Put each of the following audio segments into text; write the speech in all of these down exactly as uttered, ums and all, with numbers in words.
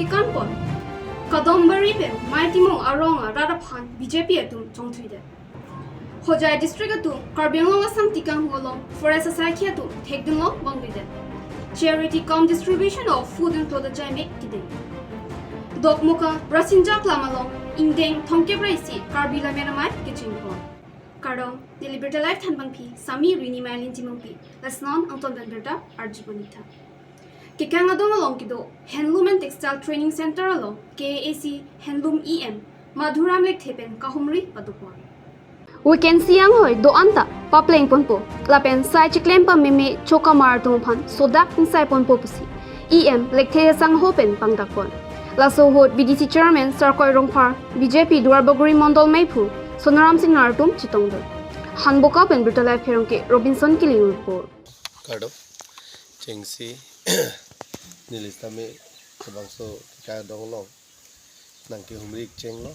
Kanpon, Kadambari pen Maitimung arong arat aphan B J P atum chongthuidet. Hojai district atum Karbi Anglong asangti kanghu along forest asaikhi atum thekdunlong bangbidet. Charity cum distribution of food and clothes ajaimek kiding. Dokmoka Rasinjak lam along ingdeng thomkep ra isi Karbi Lammet Amei kechengpon. Kardom, neli Birta Live thanbangpi Sami Rini Mailin Timungpi, lason angton pen birta arjupon-ik tha. Kekang adong along kedo Handloom and Textile Training Center along K A A C Handloom E M Madhuram Lekthe pen kahumri padopon. Vacancy anghoi do-an ta paplengponpo lapen sai chiklem pameme chokamar atum aphan sodak ingsaiponpo pusi E M Lekthe sangho pen pangdakpon. Laso ahut B D C Chairman Sarkoi Rongphar, B J P Duarbagori Mondol Meiphu Sonaram Singnar atum chetongdun. Hanboka pen Birta Live Pherangke Robinson Killing report. Kardom. Chengsi neli sitame labangso kekang adong along nangkehumri-ik chenglo.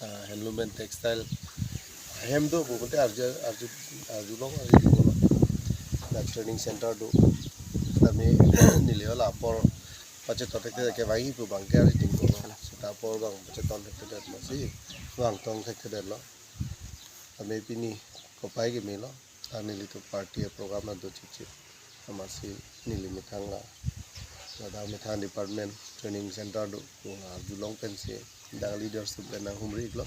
Ah, handloom and textile ahem do pulote arju, arju, arjulong, arjulong. Na training center do. Sitame neli hala apor pacheton thekthedet, kevangji pu abangke ari tingkolo. Seta apor abang pacheton thekthedet masi vangtong thekthedetlo. Tame pini kopai kemelo. Ah, nelitum party aprogram ado chipchip. Amatsi neli methang la, ladak methang department training center do, pu arjulong pensi dak leaders atum pen nanghumri-iklo.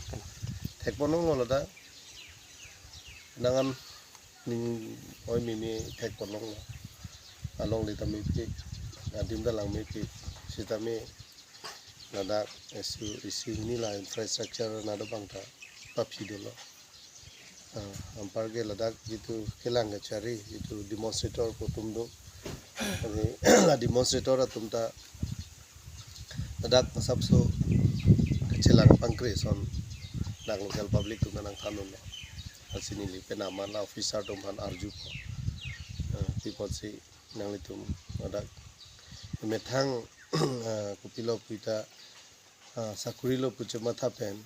Thekponlonglo ladak. Nang an ning oi mimi thekponlonglo. Alongle ta mepik, adim ta lang mepik. Sitame ladak isi, isi hini la infrastructure nado bang ta paphi dolo. Ah, anparke ladak jitu kelang kachari, jitu demonstrator pu atum do. Ani la demonstrator atum ta ladak asapso kachelang pangkre ason dak local public atum ta nangthan unlo. Lasi neli penama la officer atum aphan arjupo. Ah, pi apotsi nanglitum ladak methang, ah, kopilo pu ta, ah, sakori lo pu chematha pen,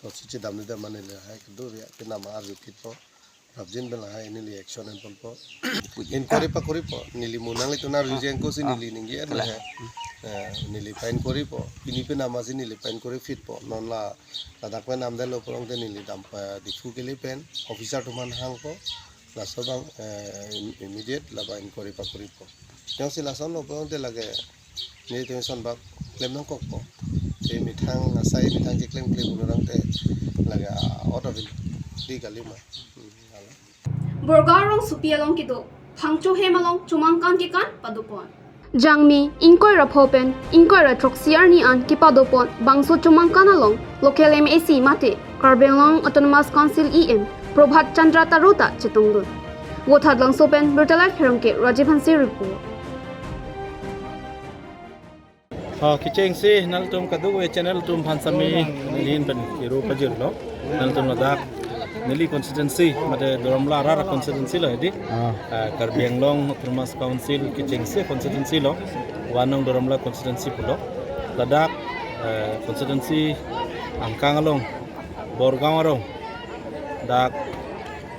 kosi chedamde dam mane lahai kedo ya, penama arjupitpo, prapjin pen lahai neli action enponpo. Inquiry pakoripo, neli mo nanglitum arju jengko si neli ningje lahai. Eh, neli pa-inquirypo, pini penama si neli pa-inquiry fitpo, non la ladak pen namdetlo pulote neli dampa Diphu kele pen officer atum aphan hangpo, laso abang, eh, im-, immediate labang inquiry pakoripo. Jongsi lasonlo pulote lake nelitum ason bak klem nangkokpo. Te methang asai methang keklem klem pulo tangte lake, ah, out of the league kalima. Hmm, hala. Borgaon rongsopi along kedo Phangcho hem along chomangkan kekan padopon. Jangmi ingkoi ra pho pen ingkoi ra throksi arni an kepadopon bangso chomangkan along local M A C mate Karbi Anglong Autonomous Council E M Prabhat Chandra Taro ta chetongdun. Vothatlangso pen Birta Live Pherangke Rajiv Hanse report. Ah, kechengsi nangtum kadokave channel atum aphan sami neli ahin pen kiru pajirlo. Nangtum ladak neli constituency, mate Doramla arat constituency lo hedi. Ah. Ah, Karbi Anglong Autonomous Council kechengsi constituency lo. Vanong Doramla constituency pulo. Ladak, eh, constituency angkang along Borgaon arong dak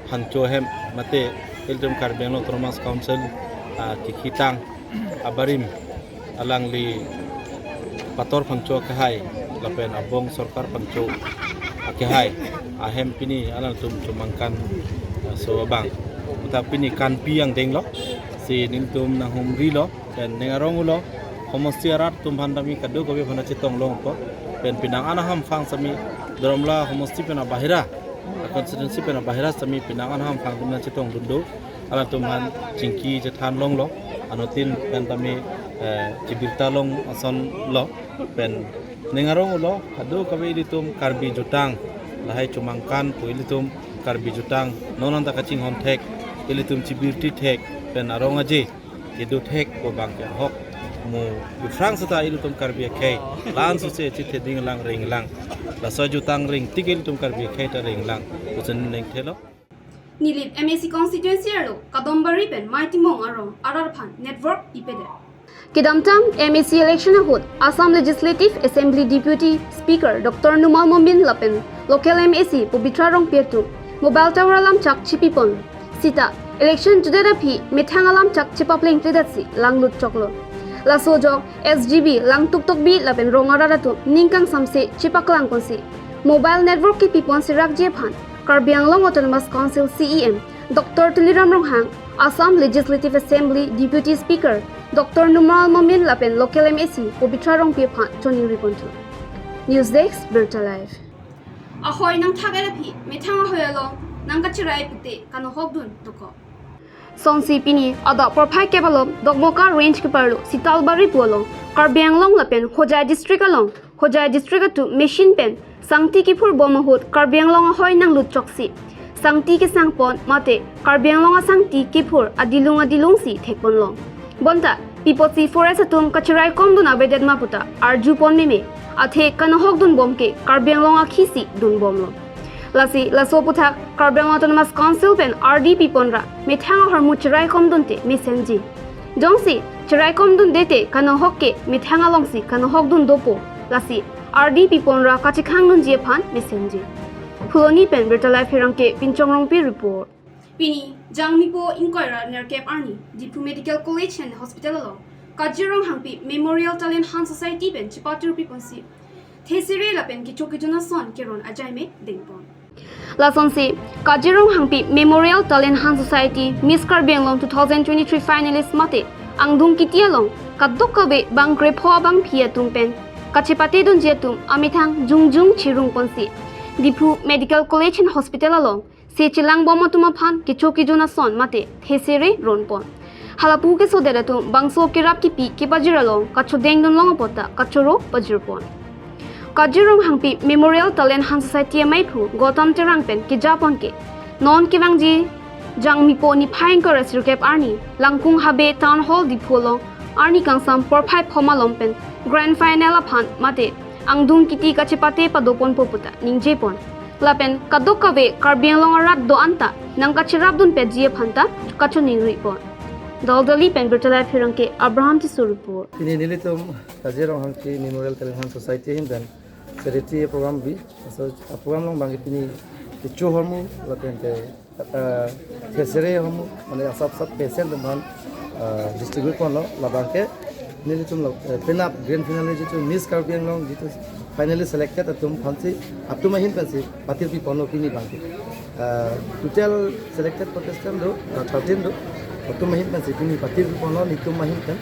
Phangcho hem mate ilitum Karbi Anglong Autonomous Council, ah, kekhitang abarim alangli Pator Phangcho akehai lapen Abong Sorkar Phangcho akehai ahem pini alangtum chomangkan, ah, so abang. Mata pini kanpi angdenglo, si nelitum nanghumrilo, pen ning arong ulo, homosti arat atum aphan tame kadokave aphan chetong longpo, pen penang an ahamphang sami Doramla homosti pen abahira, constituency pen abahira sami penang an ahamphang atum chetongdun do. Alangtum aphan chingki chethan longlo, anuttin pen tame, eh, chibirta long asonlo, pen ning arong ulo, kadokave ilitum Karbi jutang, lahai chomangkan pu ilitum Karbi jutang, non anta kachinghon thek, ilitum chibirti thek, pen arong aje kedo thek pu abangke ahok. Mo jutang seta ilitum Karbi akhei la-an suse chitheding lang ring lang. Laso jutang ring tik ilitum Karbi akhei ta ring lang pusi ning thelo. Nilip M A C constituency arlo Kadambari pen Maitimung arong arat aphan network ipedet. Kedamtang M A C election ahut Assam Legislative Assembly Deputy Speaker Doctor Numal Momin lapen local M A C Pabitra Rongpi atum mobile tower alamchak chipipon. Seta election judet aphi methang alamchak chipaplengpledetsi langlut choklo. Laso ajok S G B, Langtuk Tokbi lapen rong arat atum ning kangsamse chepaklang ponsi mobile network kepi ponsi rakji aphan Karbi Anglong Autonomous Council C E M Doctor Tuliram Ronghang, Assam Legislative Assembly Deputy Speaker Doctor Numal Momin lapen local M A C Pabitra Rongpi aphan choningri ponthu. News Desk, Birta Live. Ahoi nangthak-et aphi, methang ahoi along nangkacherai pute kanohokdun dokok. Sonsi pini adap porphai kep alom Dokmoka Range keparlo Sitalbari pu along Karbi Anglong lapen Hojai District along Hojai District atum machine pen sangti kephur bom ahut Karbi Anglong ahoi nanglut choksi sangti kesang pon mate Karbi Anglong asangti kephur adilung adilungsi thek ponlong. Bonta pi apotsi forest atum kacherai komdun avedet ma puta arju pon meme, athe kanohokdun bom ke Karbi Anglong akhisi dun bomlo. Lasi laso aputhak Karbi Anglong Autonomous Council pen ardi pi ponra methang ahormu cherai komdunte mesenji. Jongsi cherai komdundete kanohok ke methang alongsi kanohokdun dopo. Lasi ardi pi ponra kachekhangdunji aphan mesenji. Phuloni pen Birta Live Pherangke, Pinchong Rongpi report. Pini Jangmipo ingkoi ra nerkep arni Diphu Medical College and Hospital along Kajir Ronghangpi Memorial Talent Hunt Society pen chepatur pi ponsi thesere lapen kecho kejun ason keron ajaime dengpon. Lasonsi Kajir Ronghangpi Memorial Talent Hunt Society Miss Karbi Anglong two thousand twenty-three finalist mate angdung kiti along kadokave bang krepho abangpi atum pen kachepatedunji atum amethang jongjong chirung ponsi Diphu Medical College and Hospital along se chelang bom atum aphan kecho kejun ason mate thesere ron pon. Halapu kesodet atum bangso kerap kepi kepajir along kachodengdun long apot ta kachoro pajir pon. Kajir Ronghangpi Memorial Talent Hunt Society amaiphu Gautam Terang pen keja pon ke non kevangji Jangmipo niphai ingkoi ra sirkep arni Langkung Habe Town Hall Diphu along arni kangsam porphai pho malom pen grand final aphan mate angdung kiti kachepate pado ponpo puta ningje pon. Lapen kadokave Karbi Anglong arat do-an ta nangkacherapdun petji aphan ta kachoningri pon. Daldali pen Birta Live Pherangke, Abraham Tisso report. Pini nelitum Kajir Ronghangpi Memorial Talent Hunt Society ahin pen charity program bi. Laso program along bangke pini kecho ahormu lapen te, ah, thesere ahormu, mane asap asap patient atum aphan, ah, distribute ponlo, labangke nelitum lo, eh, penap grand finale jitu Miss Karbi Anglong jitu finally selected atum aphansi, atum ahin pensi patir pi ponlo pini bangke. Ah, total selected contestant do, ah, thirteen do. Atum ahin pensi pini patir pi ponlo nelitum ahin pen.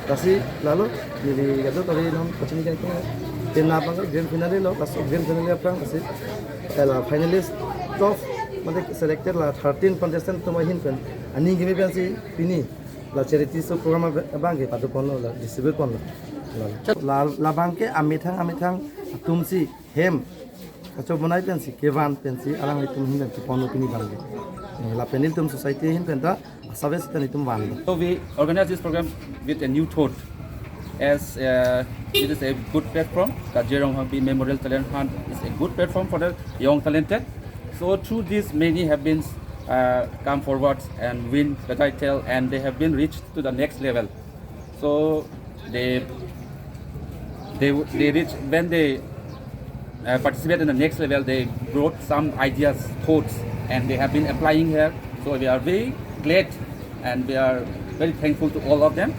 Lasi lalo neli kadokave non pachini kan ke penap bangke grand finale lo, laso grand finale aphrang lasi la finalist top mate selected la thirteen contestant atum ahin pen aning keme pensi pini la charity show program abang ke pado ponlo, la distribute ponlo. La, la, labangke amethang amethang atumsi hem kacho bonai pensi kevan pensi alanglitum ahin pen ponlo pini bangke. Eh, lapen nelitum society ahin pen ta asap sita nelitum van. So we organize this program with a new thought, as, uh, it is a good platform. Kajir Ronghangpi Memorial Talent Hunt is a good platform for the young talented. So through this, many have been, uh, come forward and win the title, and they have been reached to the next level. So they, they, they reach, when they, uh, participate in the next level, they brought some ideas, thoughts, and they have been applying here. So we are very glad and we are very thankful to all of them.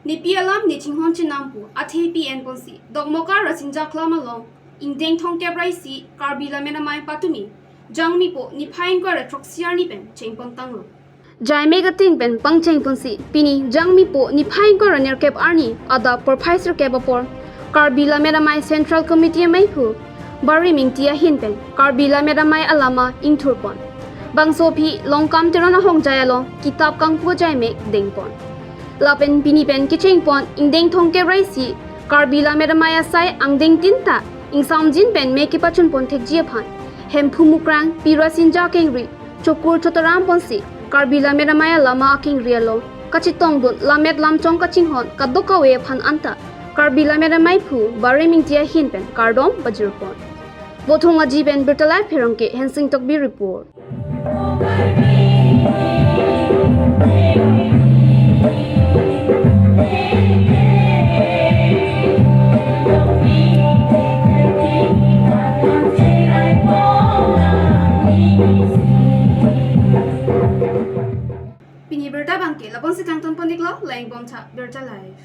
Nepi alam ne chinghon chenam pu athe pi en ponsi Dokmoka Rasinja Klam along ingdeng thomkep ra isi Karbi Lammet Amei patumi Jangmipo niphai ingkoi ra throksi arni pen cheng pon tanglo. Jaime kating pen pangcheng ponsi pini Jangmipo niphai ingkoi ra nerkep arni adap porphai sirkep apor Karbi Lammet Amei Central Committee amaiphu Barim Ingti ahin pen Karbi Lammet Amei alama ingthur pon. Bangso aphi Longkam Teron ahongjai along kitap kangpu jaime deng pon. Lapen pini pen kecheng pon ingdeng thomkep ra isi Karbi Lammet Amei asai angdeng tin ta ingsamjin pen me kepachun pon thekji aphan Hemphu Mukrang, Pi Rasinja akengri, Chokur Chotaram ponsi Karbi Lammet Amei alama akengri along kachetongdun lammet lamchong kachinghon kadokave aphan anta Karbi Lammet Amei phu Barim Ingti ahin pen kardom pajir pon. Bothong Aji pen Birta Live Pherangke, Hensing Tokbi report. Pini birta abangke lapu-ansi kangton pon-iklo, lang-ik bom tha Birta Live.